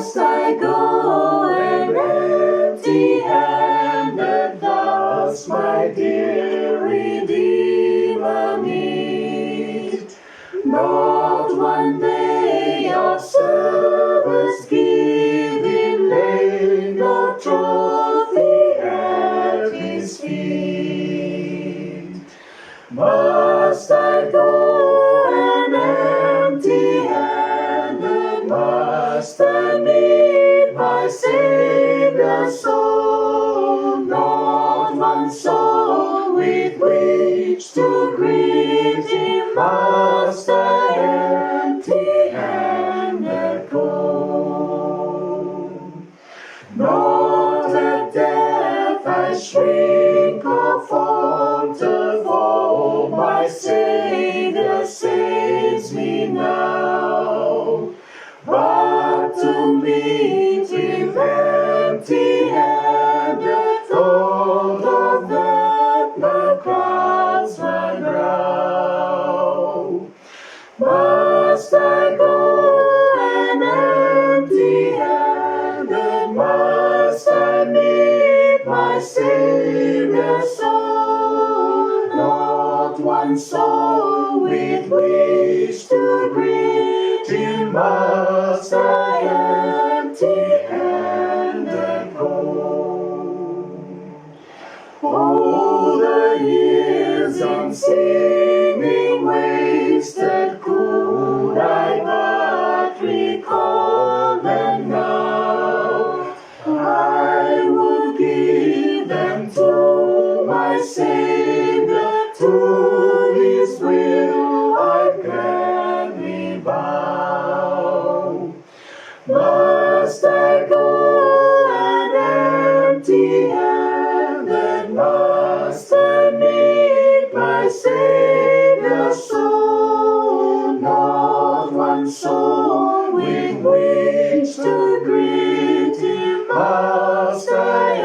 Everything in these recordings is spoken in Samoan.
Must I go an empty-handed, thus my dear Redeemer meet? Not one day of service giving, lay no trophy at his feet. Must I go an empty-handed? Must I meet my Savior so? Not one soul with which to greet him. Must I empty-handed go? Not at death I shrink or falter, for my Savior saves me now. But to meet him empty-handed, thought of that now clouds my brow. Must I go an empty-handed? Must I meet my Savior so? Not one soul with which to greet him. Must I empty-handed go? Oh, the years in singing wasted, could I but recall them now? I would give them to my Savior, to his will I gladly bow. Must I go an empty-handed? Must I meet my Savior so? Not one soul with which to greet him. Must I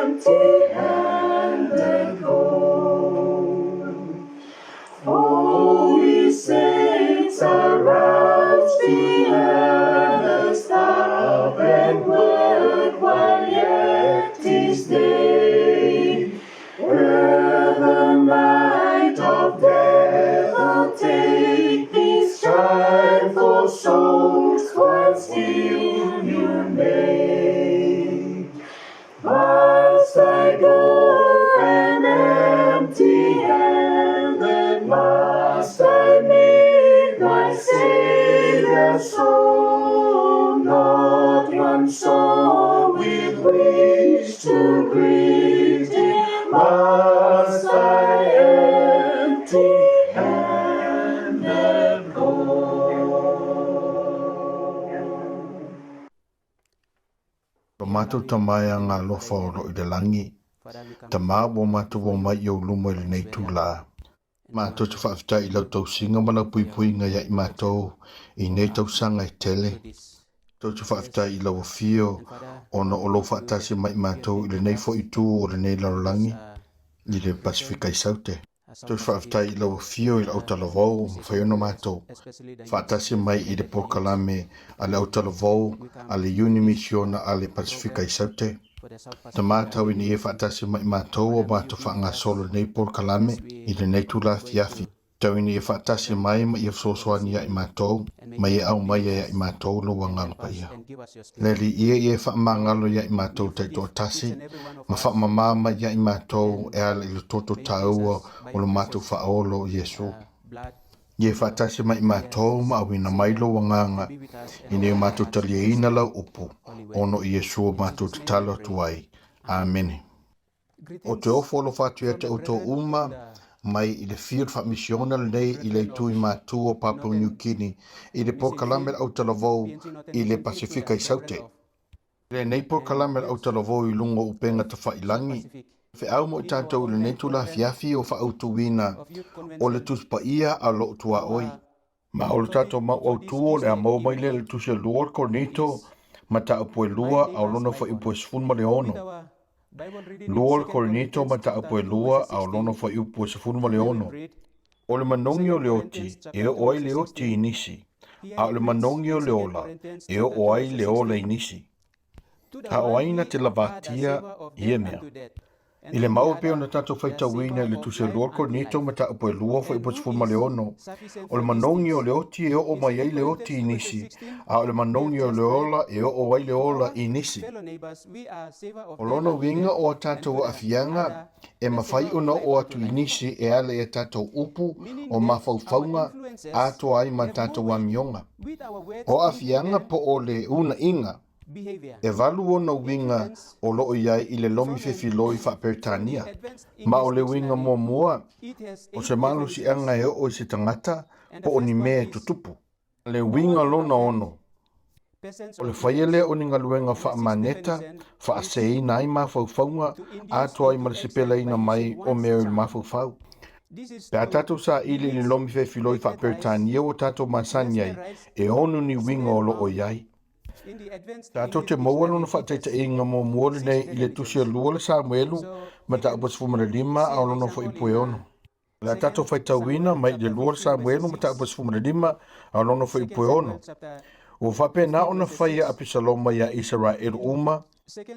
empty-handed go? O ye saints, arouse the earnest up and work while yet 'tis day. Ere the night of death o'ertake these childful souls while still you may. Must I go an empty-handed? Must I meet my Savior so? Not one soul with which to greet him. Must I empty-handed go? Lo matou Tama e Agaalofa o loo i le lagi, Tama ua matou omai i ou luma i lenei itula. Matou te faafetai i lau tausiga ma lau puipuiga ia i matou i nei tausaga e tele. Tou te faafetai i lau afio ona o lou faatasi mai i matou i lenei foi itu o lenei lalolagi i le Pasefika i Saute. Toe faafetai i lau afio i le autalavou ua mafai ona matou faatasi mai i le polokalame a le autalavou a le Iuni Misiona a le Pasefika i Saute. Tama tau ina ia faatasi mai matou ua matou faagasolo lenei polokalame i lenei itula afiafi. Tau ina ia faatasi mai ma ia fesoasoani ia i matou, ma ia aumaia ia i matou lou Agaga Paia. Le Alii ia ia e faamagalo ia i matou taitoatasi, ma faamama mai ia i matou e ala i le toto taua o lo matou Faaolo o Iesu. Ia e faatasi mai i matou ma auina mai lou Agaga ina ia matou taliaina lau upu, ona o Iesu o matou tatalo atu ai. Amene. O te ofo alofa atu ia te outou uma mai i le Field Faamisiona lenei i le itu i Matu o Papua New Guinea i le polokalame le autalavou i le Pasefika i Saute. I lenei polokalame le autalavou i luga o upega tafailangi, feau mo i tatou i lenei itula afiafi o faautuina o le Tusi Paia a lou tuaoi. Ma o le tatou mau autu o le a maua mai lea i le Tusi e lua o le Korinito, mataupu e lua, a o lona fuaiupu e 16. Lua o le Korinito, mataupu e lua, a o lona fuaiupu e 16. O le manogi o le oti, e oo ai le oti i nisi, A o le manogi o le ola e oo ai le ola i nisi. A o ai na te lavatia ia mea? I le mau e pei ona tatou faitauina i le Tusi a Lua Korinito mataupu e 2 fuaiupu 16, o le manogi o le oti e oo mai ai le oti i nisi, a o le manogi o le ola e oo ai le ola i nisi. O lona uiga o a tatou aafiaga e mafai ona oo atu i nisi e ala i a tatou upu o mafaufauga atoa ai ma tatou amioga. O aafiaga po o le uunaiga, e valu ona uiga o lo o i ai i le lomi fefiloi faa-Peretania, ma o le uiga muamua, o se malosiaga e oo i se tagata po o ni mea e tutupu. Le uiga lona ono, o le faia lea o ni galuega faamaneta, faaseseina ai mafaufauga atoa ai ma le sepelaina mai o mea i le mafaufau. Pe a tatou saili i le lomi fefiloi faa-Peretania ua tatou masani ai, e ono ni uiga o lo o i ai. Tatou te maua lona faataitaiga muamua lenei i le Tusi a Lua le Samuelu, mataupu 15 a o lona fuaiupu e 6. O le a tatou faitauina mai i le Lua le Samuelu, mataupu 15 a o lona fuaiupu e 6. Ua faapena ona fai a Apisaloma iā Isaraelu uma,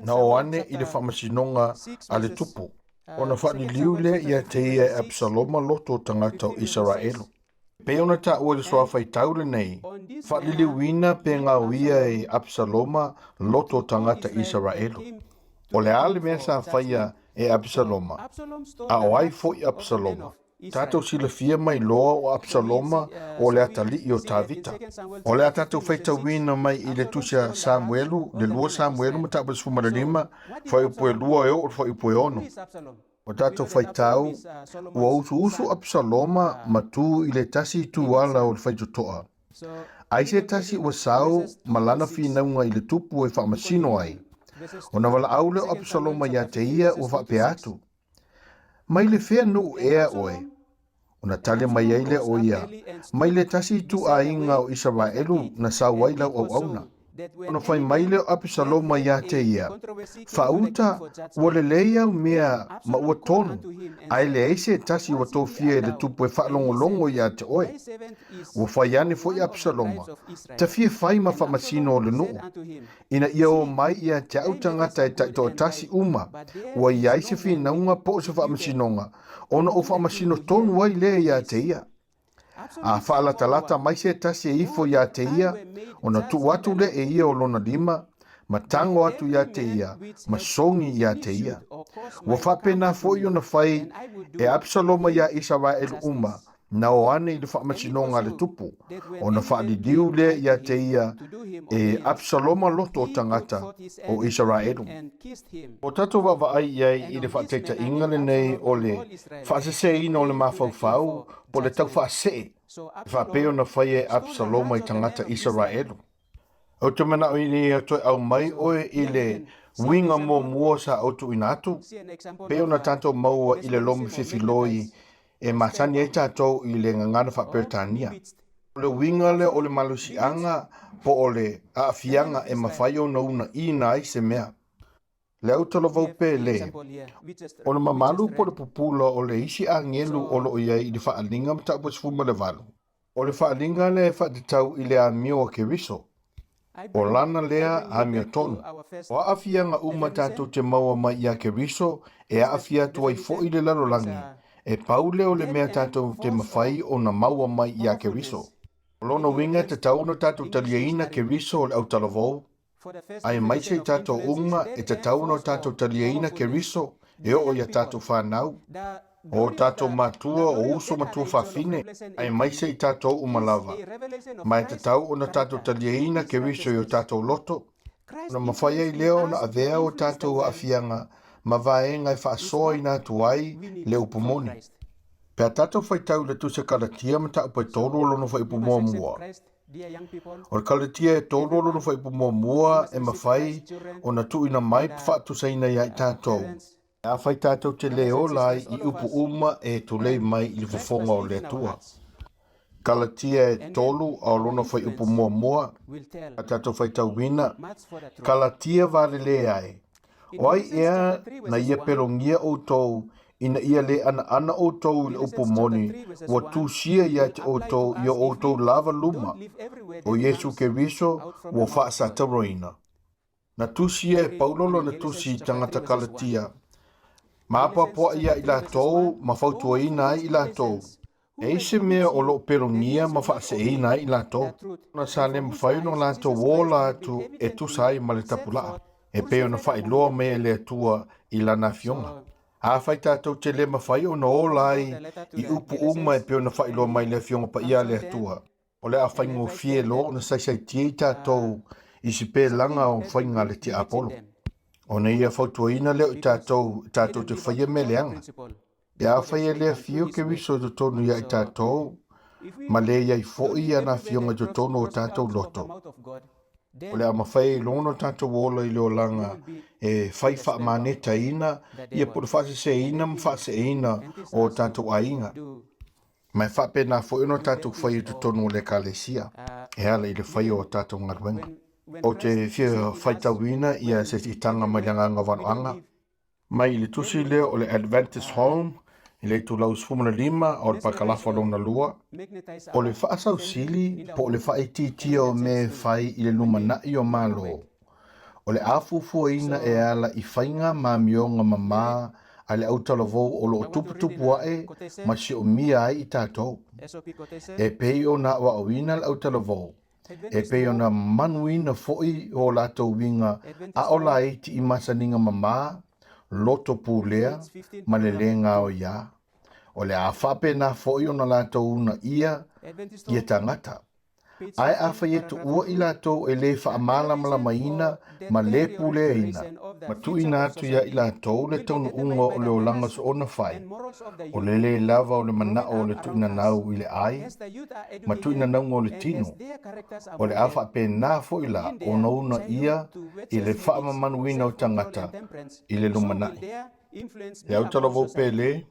na o ane i le faamasinoga a le tupu, ona faaliliu lea ia te ia e Apisaloma loto o tagata o Isaraelu. E pei ona taua i le soa faitau lenei, faaliliuina pe gaoia e Apisaloma loto o tagata Isaraelu. O le a le mea sa faia e Apisaloma? A o ai foi Apisaloma? Tatou silafia mai loa o Apisaloma o le atalii o Tavita. O le a tatou faitauina mai i le Tusi a Samuelu, le 2 Samuelu mataupu 15, fuaiupu e 2 e oo i le fuaiupu e 6. O tatou faitau, ua usuusu Apisaloma ma tu i le tasi itu ala o le faitotoa. Ai se tasi ua sau ma lana finauga i le tupu e faamasino ai. Ona valaau lea o Apisaloma ia te ia ua faapea atu, Mai le fea nuu ea oe? Ona tali mai ai lea o ia, Mai le tasi ituaiga o Isaraelu na sau ai lau auauna. Ona fai mai lea o Apisaloma ia te ia, Faauta, ua lelei au mea ma ua tonu, ae leai se tasi ua tofia e le tupu e faalogologo ia te oe. Ua fai ane foi Apisaloma, Ta fia fai ma faamasino o le nuu, ina ia o mai ia te au tagata e taitoatasi uma ua i ai se finauga po o se faamasinoga, ona ou faamasino tonu ai lea ia te ia. A faalatalata mai se tasi e ifo ia te ia, ona tuu atu lea e ia o lona lima, ma tago atu ia te ia, ma sogi ia te ia. Ua faapena foi ona fai e Apisaloma iā Isaraelu uma, na o ane i le faamasinoga a le tupu, ona faaliliu lea ia te ia e Apisaloma loto o tagata o Isaraelu. Ua tatou vaavaai i ai i le faataitaiga lenei o le faaseseina o le mafaufau po o le taufaasee e faapei ona faia e Apisaloma i tagata Isaraelu. Ou te manaʻo ina ia toe aumai ʻoe i le uiga muamua sa ou tuuina atu, pei ona tatou maua i le lomi fefiloi e masani ai tatou i le gagana faa-Peretania. O le uiga lea o le malosiaga po o le aafiaga e mafai ona uunaina ai se mea. Le autalavou pele, o le mamalu po o le pupula o le isi agelu o lo o i ai i le faaaliga mataupu 18. O le faaaliga lea e faatatau i le amio a Keriso. O lana lea amiotonu. O aafiaga uma tatou te maua mai iā Keriso e aafia atu ai foi le lalolagi, e pau lea o le mea tatou te mafai ona maua mai iā Keriso. O lona uiga e tatau ona tatou taliaina Keriso o le autalavou, Aemaise i tatou uma e tatau ona tatou taliaina Keriso e oo i a tatou fanau, o o tatou matua, o uso ma tuafafine, aemaise i tatou uma lava. Ma e tatau ona tatou taliaina Keriso i o tatou loto, ona mafai ai lea ona avea o tatou aafiaga ma vaega e faasoaina atu ai le upu moni. Pe a tatou faitau i le Tusi a Kalatia mataupu e tolu o lona fuaiupu muamua, O le Kalatia e tolu o lona fuaiupu muamua e mafai ona tuuina mai ma faatusaina iā i tatou, afai tatou te le ola ai i upu uma e tulei mai i le fofoga o le Atua. Kalatia e tolu a o lona fuaiupu muamua, a tatou faitauina, Kalatia valelē ai, O ai ea na ia pelogia outou ina ia lē anaana ʻoutou i le upu moni ua tusia ia te ʻoutou i o ʻoutou lava luma, ʻo Iesū Keriso ua faasatauroina. Na tusia e Paulo lona tusi i tagata Kalatia, ma apoapoaʻi iā i latou ma fautuaina ai i latou, E i se mea o lo o pelogia ma faaseeina ai i latou, ona sa le mafai ona latou ola atu e tusa ai ma le tapulaa, e pei ona faailoa mai e le Atua i Lana Afioga. Afai tatou te le mafai ona ola ai i upu uma e pei ona faailoa mai le Afioga Paia a le Atua, o le a faigofie loa ona saisaitia i tatou i se pelaga o faiga a le tiapolo. Ona ia fautuaina lea o i tatou, tatou te faia mea leaga. Pe afai e le afio Keriso i totonu ia i tatou, ma le i ai foi ana afioga i totonu o tatou loto, o le a mafai ai loa ona tatou ola i le olaga e fai faamanetaina ia po o le faaseseina ma faaseeina o tatou aiga. Ma e faapena foi ona tatou faia i totonu o le Ekalesia e ala i le faia o tatou galuega. Ou te fia faitauina ia se siitaga mai le Agaga Valoaga. Mai le tusi lea o le Adventist Home i le itulau 15 o le pakalafa lona lua, o le faasausili po o le faaitiitia o mea e fai i le lumanai o Malo, o le a fuafuaina e ala i faiga ma amioga mamā a le autalavou o lo o tuputupu aʻe ma siomia ai i tatou. E pei ona aoaoina le autalavou, e pei ona manuina foi o latou uiga a o laiti i masaniga mamā, loto pulea ma le lē gaoiā. O le a faapena foi ona latou uunaia ia tagata. Ae afai e tuua i latou e lē faamalamalamaina ma lē puleaina, ma tuuina atu iā i latou le taunuuga o le olaga soona fai, o le lē lava o le manaʻo o le tuuinanau i le ai ma tuuinanauga o le tino, o le a faapena foi la ona uunaia i le faamamaluina o tagata i le lumanai. Le autalavou pele,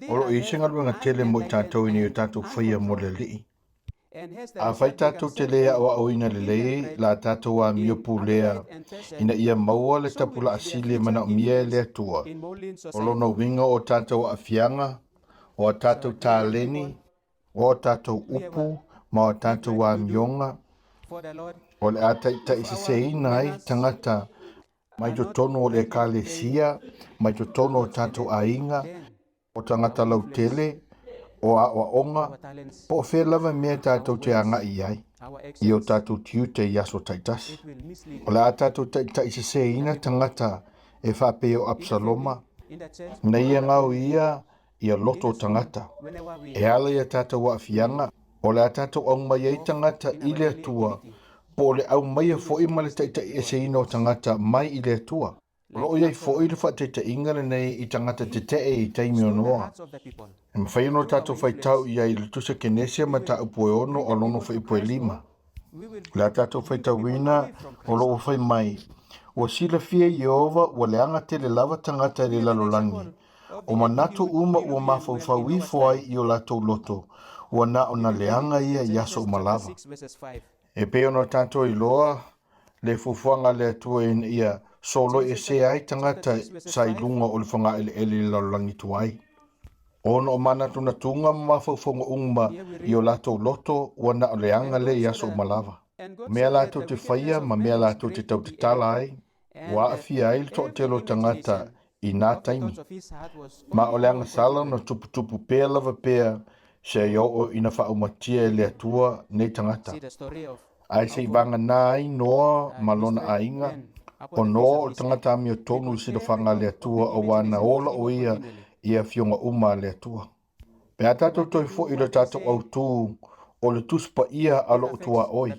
o lo o i ai se galuega tele mo i tatou ina ia tatou faia mo le Alii. Afai tatou te le aoaoina lelei la tatou amio pulea ina ia maua le tapulaa sili e manaomia e le Atua, o lona uiga o tatou aafiaga, o a tatou taleni, o a tatou upu ma o tatou amioga, o le a taitaiseseina ai tagata mai totonu o le Ekalesia, mai totonu o tatou aiga, o tagata lautele, o aoaoga, po o fea lava mea tatou te agai i ai, i o tatou tiute i aso taitasi. O le a tatou taitaiseseina tagata e faapea o Absaloma, na ia gao ia ia loto o tagata. E ala i a tatou aafiaga, o le a tatou aumai ai tagata i le Atua, po o le aumaia foi ma le taitaieseina o tagata mai i le Atua. O lo o i ai foi le faataitaiga lenei i tagata tetee i taimi o Noa. E mafai ona tatou faitau i ai i le Tusi Kenese mataupu e 6 a lona fuaiupu e 5. O le a tatou faitauina o lo o fai mai, Ua silafia e Ieova ua leaga tele lava tagata i le lalolagi, o manatu uma ua mafaufau ifo ai i o latou loto, ua na o na leaga ia i aso uma lava. E pei ona tatou iloa le fuafuaga a le Atua ina ia soloiesea ai tagata sa i luga o le fogaeleele i le lalolagi tuai. Ona o manatunatuga ma mafaufauga uma i o latou loto ua na o leaga lea i aso uma lava. O mea latou te faia ma mea latou te tautatala ai, ua aafia ai le toatele o tagata i nā taimi. Ma o le agasala ona tuputupu pea lava pea seia oo ina faaumatia e le Atua nei tagata. Ae se i vagana ai Noa ma lona aiga, o Noa o le tagata amiotonu i silafaga a le Atua auā na ola ʻo ia i afioga uma a le Atua. Pe a tatou toe foi i le tatou autū o le Tusi Paia a lou tuaoi,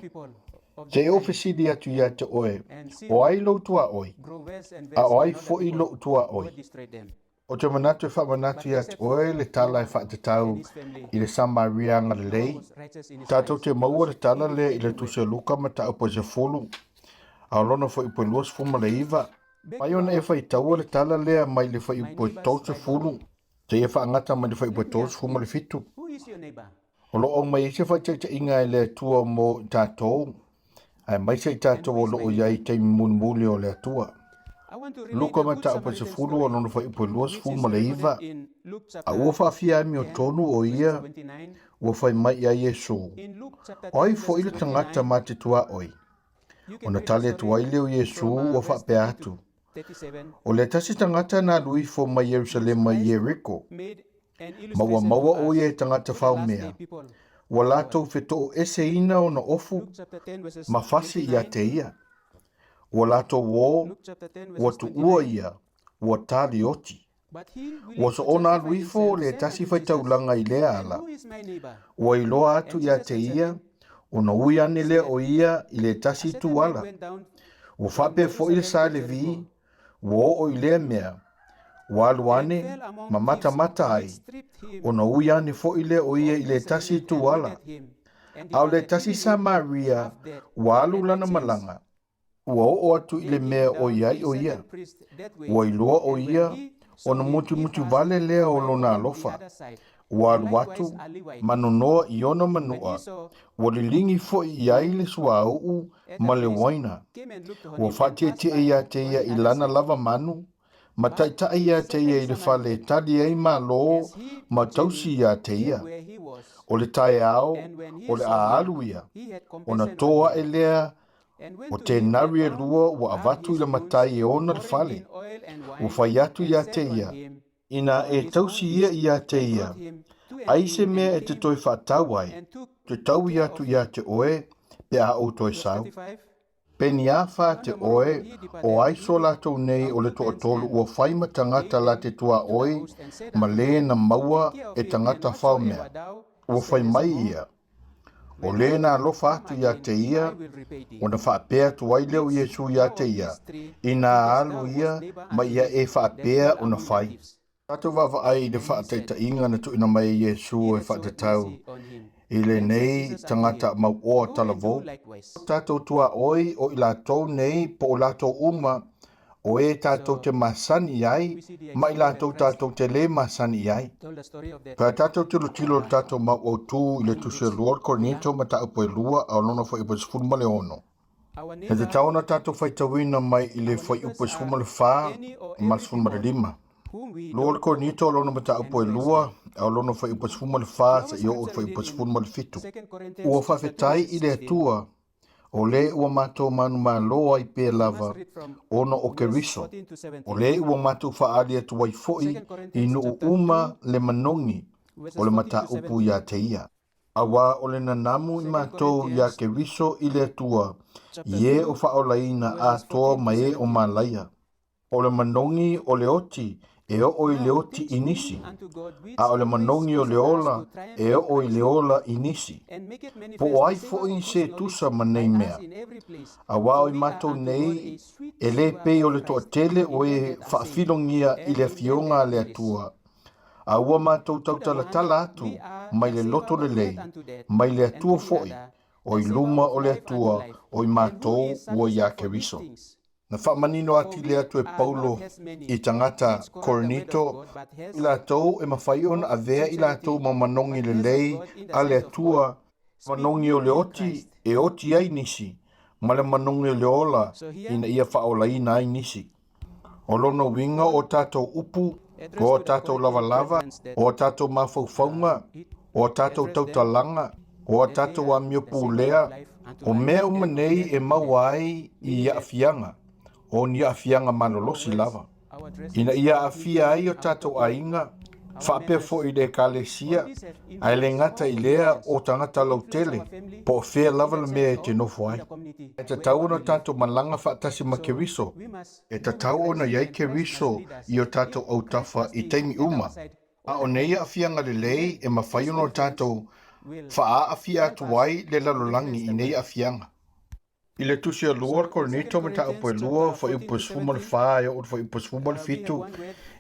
se i ou fesili atu ia te oe, o ai lou tuaoi? A o ai foi lou tuaoi? Ou te manatu e faamanatu ia te oe le tala e faatatau i le Samaria agalelei. Tatou te maua le tala lea i le Tusi a Luka mataupu e 10, a o lona fuaiupu e 29. Mai ona e faitaua le tala lea mai le fuaiupu e 30 seia faagata mai le fuaiupu e 37. O lo o aumai ai se faataitaiga e le Atua mo i tatou, aemaise i tatou o lo o i ai i taimi mulimuli o le Atua. Luka mataupu e 10 o lona fuaiupu e 29, A ua faafia amiotonu ʻo ia ua fai mai iā Iesū, O ai foʻi le tagata ma te tuaoi? Ona tali atu ai lea o Iesū ua faapea atu, O le tasi tagata na alu ifo mai Ierusalema i Ieriko, ma ua maua ʻo ia e tagata faomea, ua latou fetoʻoeseina ona ofu ma fasi iā te ia. Ua latou ō, ua tuʻua ia, ua talioti. Ua soona alu ifo le tasi faitaulaga i lea ala. Ua iloa atu iā te ia, ona ui ane lea o ia i le tasi itu ala. Ua faapea foʻi le sa Levi, ua oo i lea mea, ua alu ane ma matamata ai, ona ui ane foʻi lea o ia i le tasi itu ala. A o le tasi Samaria, ua alu lana malaga, ua oo atu i le mea o i ai ʻo ia. Ua iloa ʻo ia, ona mutumutu wale lea o lona alofa. Ua alu atu, ma nonoa i ona manuʻa, ua liligi foʻi i ai le suauu ma le uaina. Ua faateteʻe iā te ia i lana lava manu, ma taʻitaʻi iā te ia i le fale e tali ai malo ma tausi iā te ia. O le taeao, o le a alu ia, ona tō aʻe lea o tenari e lua ua avatu i le matai e ona le fale. Ua fai atu iā te ia, Inā e tausi ia iā te ia, ai se mea e te toe whaatau ai, te taui atu iā te oe, pe a ou toe sau. Pe ni āwhā te oe, o ai so latou nei o le toatolu ua whai ma tangata la te tuaoi ma lē na maua e tangata whaomea. Ua whai mai ia. O lē na alofa atu iā te ia, ona faapea atu ai lea o Iesū iā te ia, inā alu ia ma ia e faapea ona fai. Tatou vaavaai i le faataitaiga na tuuina mai e Iesū e faatatau i lenei tagata mauoa talavou. Tatou tuaoi o i latou nei po o latou uma o e tatou te masani i ai ma i latou tatou te lē masani i ai. Pe a tatou tilotilo le tatou mau autū i le Tusi e lua o le Korinito mataupu e lua a o lona fuaiupu e 16. E tatau ona tatou faitauina mai i le fuaiupu e 14 ma le 15. Lua o le Korinito o lona mataupu e lua a o lona fuaiupu e 14 seia oo i le fuaiupu e 17. Ua faafetai i le Atua O lē ua matou manumalo ai pea lava ona o Keriso, o lē ua matou faaali atu ai foʻi i nuu uma le manogi o le mataupu iā te ia. Auā o le nanamu i matou iā Keriso i le Atua i e o faaolaina atoa ma e o malaia. O le manogi o le oti e oo i le oti i nisi, a o le manogi o le ola e oo i le ola i nisi. Po o ai foʻi se tusa ma nei mea? Auā o i matou nei e lē pei o le toatele o e faafilogia i le Afioga a le Atua, a ua matou tautalatala atu mai le loto lelei, mai le Atua foʻi, o i luma o le Atua o i matou ua iā Keriso. Na faamanino atili atu e Paulo i tagata Korinito i latou e mafai ona avea i latou ma manogi lelei a le Atua, manogi o le oti e oti ai nisi, ma le manogi o le ola ina ia faaolaina ai nisi. O lona uiga o tatou upu, o tatou lavalava, o tatou mafaufauga, o tatou tautalaga, o tatou amio pulea, o mea uma nei e maua ai i aafiaga, o ni aafiaga malolosi lava. Ina ia aafia ai o tatou aiga, faapea foʻi le Ekalesia, ae le gata i lea o tagata lautele, po o fea lava le mea e te nofo ai. E tatau ona tatou malaga faatasi ma Keriso. E tatau ona i ai Keriso i o tatou autafa i taimi uma. A o nei aafiaga lelei e mafai ona tatou faaaafia atu ai le lalolagi i nei aafiaga. I le Tusi a lua o le Korinito mataupu e lua, fuaiupu e 14 e oo i le fuaiupu e 17,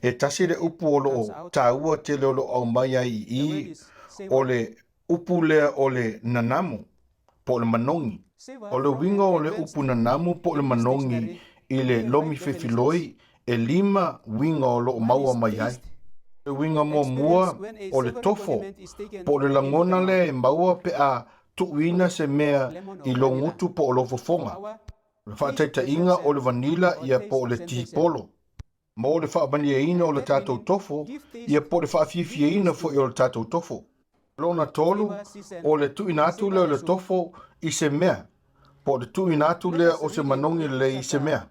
e tasi le upu o lo o taua tele o lo o aumai ai i i, o le upu lea o le nanamu, po o le manogi. O le uiga o le upu nanamu po o le manogi i le lomi fefiloi, e lima uiga o lo o maua mai ai. O le uiga muamua o le tofo, po o le lagona lea e maua pe a tuuina se mea i lou gutu po o lou fofoga. O le faataitaiga o le vanila ia po o le tipolo. Mo le faamalieina o le tatou tofo ia po o le faafiafiaina foi o le tatou tofo. Lona tolu, o le tuuina atu lea o le tofo i se mea, po o le tuuina atu lea o se manogi lelei i se mea.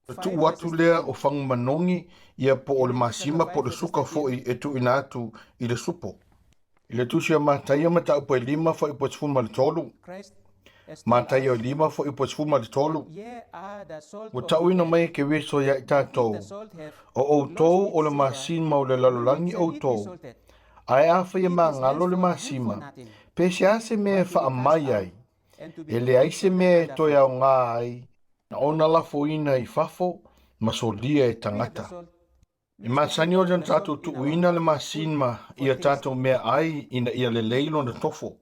O le tuu atu lea o fagu manogi ia po o le masima po o le suka foi e tuuina atu i le supo. I le Tusi a Mataia mataupu e 5 fuaiupu 13, Mataia 5 fuaiupu 13, ua tauina mai e Keriso ia i tatou, O outou o le masima o le lalolagi outou, ae afai e magalo le masima, pe se a se mea e faamai ai, e leai se mea e toe aoga ai, na ona lafoina i fafo ma solia e tagata. E masani ona tatou tuuina le masima i a tatou meaai ina ia lelei lona tofo.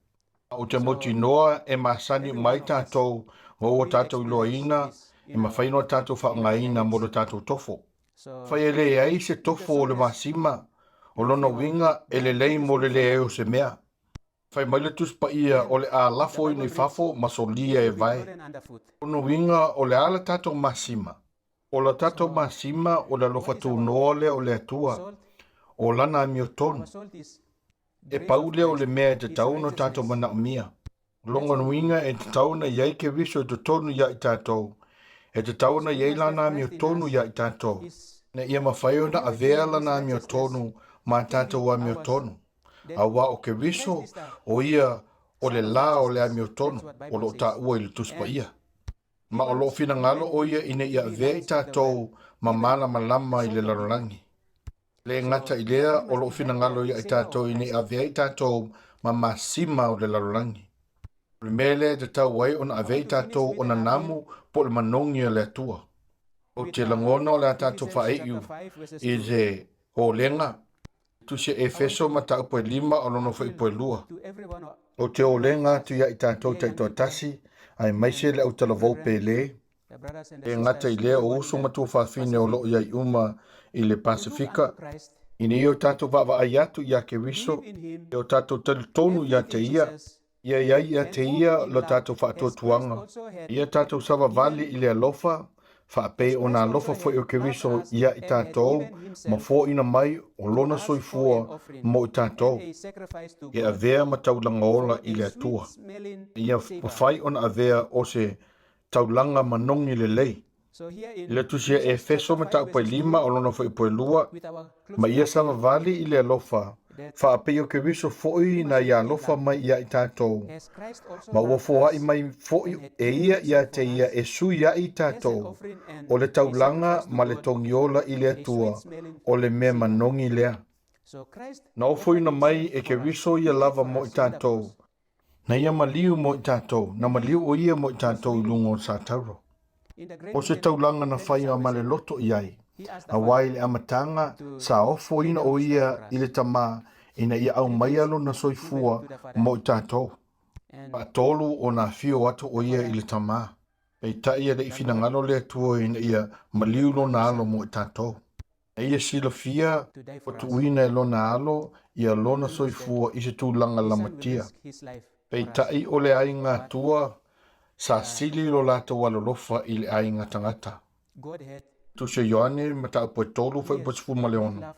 A ou te mautinoa e masani uma ai tatou ma ua tatou iloaina e mafai ona tatou faaaogaina mo le tatou tofo. Afai e leai se tofo o le masima, o lona uiga e lelei mo le leai o se mea. Fai mai le Tusi Paia o le a lafoina i fafo ma solia e vae. O lona uiga o le a le tatou masima? O la tatou masima o le alofa tunoa lea o le Atua, o Lana amiotonu. E pau lea o le mea e tatau ona tatou manaomia. O lona uiga e tatau ona i ai Keriso i totonu ia i tatou, e tatau ona i ai Lana amiotonu ia i tatou, ina ia mafai ona avea Lana amiotonu ma tatou amiotonu. Aua o Keriso, o ia o le la o le amiotonu o lo o taua i le Tusi Paia. Ma o lo o finagalo ʻo ia ina ia avea i tatou ma malamalama i le lalolagi. E le gata i lea, o lo o finagalo ia i tatou ina ia avea i tatou ma masima o le lalolagi. O le mea lea e tatau ai ona avea i tatou o nanamu po o le manogi a le Atua. Ou te lagona o le a tatou faaiu i le olega Tusi a Efeso mataupu e 5 o lona fuaiupu e 2. Ou te olega atu ia i tatou taitoatasi, aemaise le autalavou pele, e gata i lea o uso ma tuafafine o lo o i ai uma i le Pasefika, ina ia o tatou vaavaai atu iā Keriso, ia o tatou talitonu ia te ia, Ia i ai ia te ia lo tatou faatuatuaga, ia tatou savavali i le alofa, faapei ona alofa foi o Keriso ia i tatou ma foaina mai o lona soifua mo i tatou, e avea ma taulaga ola i le Atua, ia mafai ona avea o se taulaga manogi lelei. I le Tusi a Efeso mataupu e 5 o lona fuaiupu e 2, ma ia savavali i le alofa, faapei o Keriso foi na ia alofa mai ia i tatou, ma ua foai mai foi e ia ia te ia e sui ai i tatou, o le taulaga ma le togiola i le Atua, o le mea manogi lea. Na ofoina mai e Keriso ia lava mo i tatou, Na ia maliu mo i tatou, na maliu o ia mo i tatou i luga o le satauro. O se taulaga na fai ma le loto i ai, aua i le amataga sa ofoina o ia i le Tama ina ia aumaia lona soifua mo i tatou. Faatolu ona afio atu o ia i le Tama. Peitai e le i finagalo le Atua ina ia maliu lona alo mo i tatou. Na ia silafia ua tuuina e lona alo ia lona soifua i se tulaga lamatia. Peitai o le aiga Atua sa sili lo latou alolofa i le aiga tagata. Tusi o Ioane, mataupu e 3, fuaiupu 16.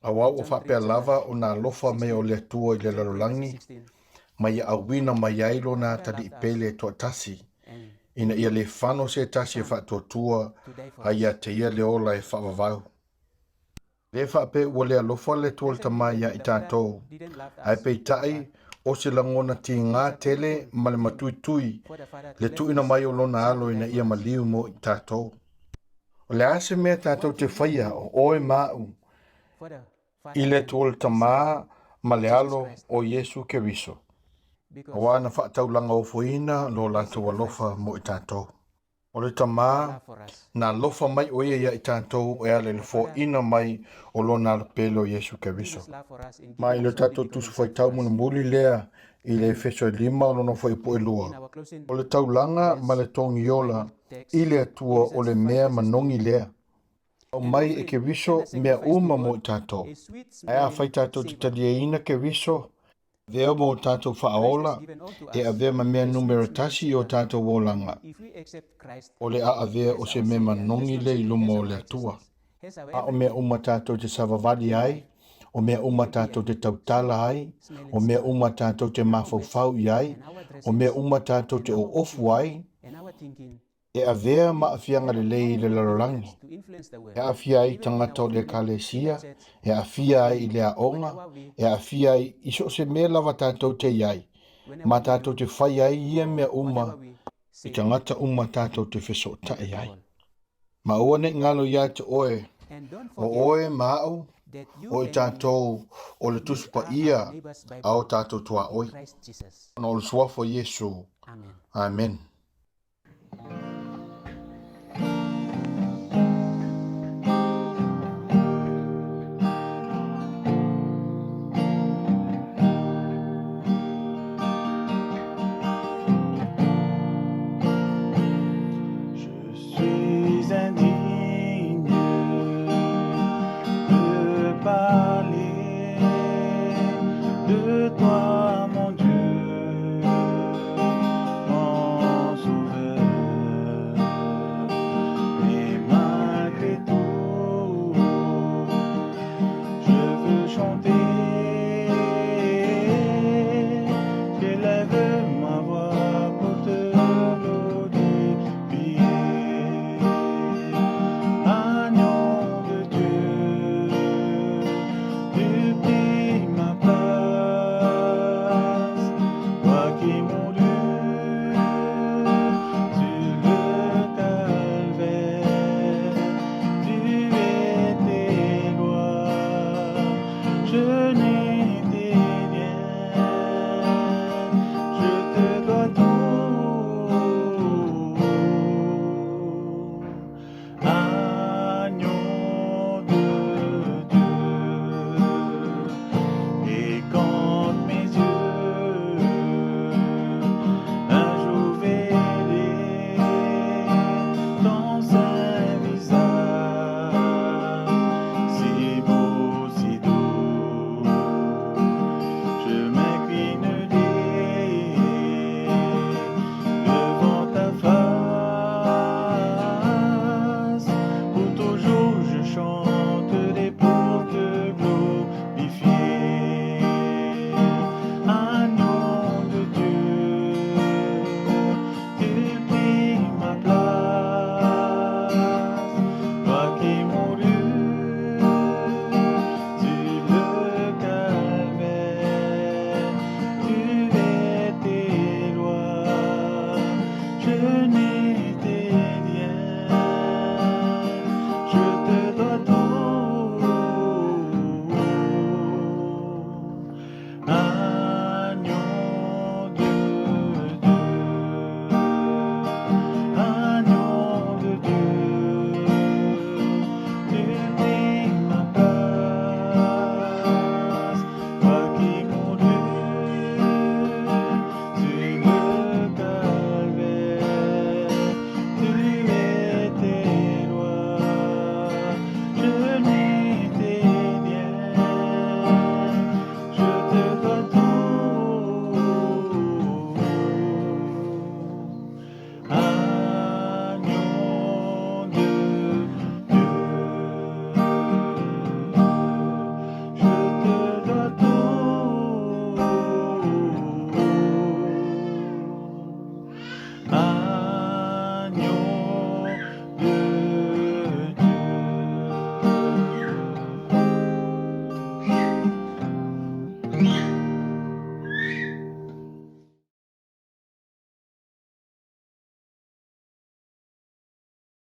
Aua ua faapea lava ona alofa mai o le Atua i le lalolagi, ma ia auina mai ai lona atalii pele toatasi, ina ia le fano se tasi e faatuatua ai ia te ia le ola e faavavau. Le faapea ua le alofa le Atua le Tama ia i tatou, ae peitai o se lagona tiga tele ma le matuitui le tuuina mai o lona alo ina ia maliu mo i tatou. O le a se mea tatou te faia o oe ma au i le Atua le Tama ma le Alo o Iesu Keriso, aua na faataulaga ofoina lo latou alofa mo i tatou. O le Tama, na alofa mai o ia ia i tatou e ala i le foaina mai o lona Alo pele o Iesu Keriso. Ma i le tatou Tusi Faitau mulimuli lea i le Efeso e 5 o lona fuaiupu e 2, o le taulaga ma le togiola i le Atua o le mea manogi lea. Aumai e Keriso mea uma mo i tatou. Ae afai tatou te taliaina Keriso, Avea ma o tatou faaola e avea ma mea numera tasi i o tatou olaga, o le a avea o se mea manogi lea i luma o le Atua. A o mea uma tatou te savavali ai, o mea uma tatou te tautala ai, o mea uma tatou te mafaufau i ai, o mea uma tatou te oofu ai, e avea ma aafiaga lelei i le lalolagi, e aafia ai i tagata o le Ekalesia, e aafia ai i le aoga, e aafia ai i so o se mea lava tatou te i ai, ma tatou te fai ai ia mea uma i tagata uma tatou te fesootai ai. Ma aua ne i galo ia te oe, o oe ma au, o i tatou o le Tusi Paia a o tatou tuaoi. Ona o le Suafa o Iesu. Amen.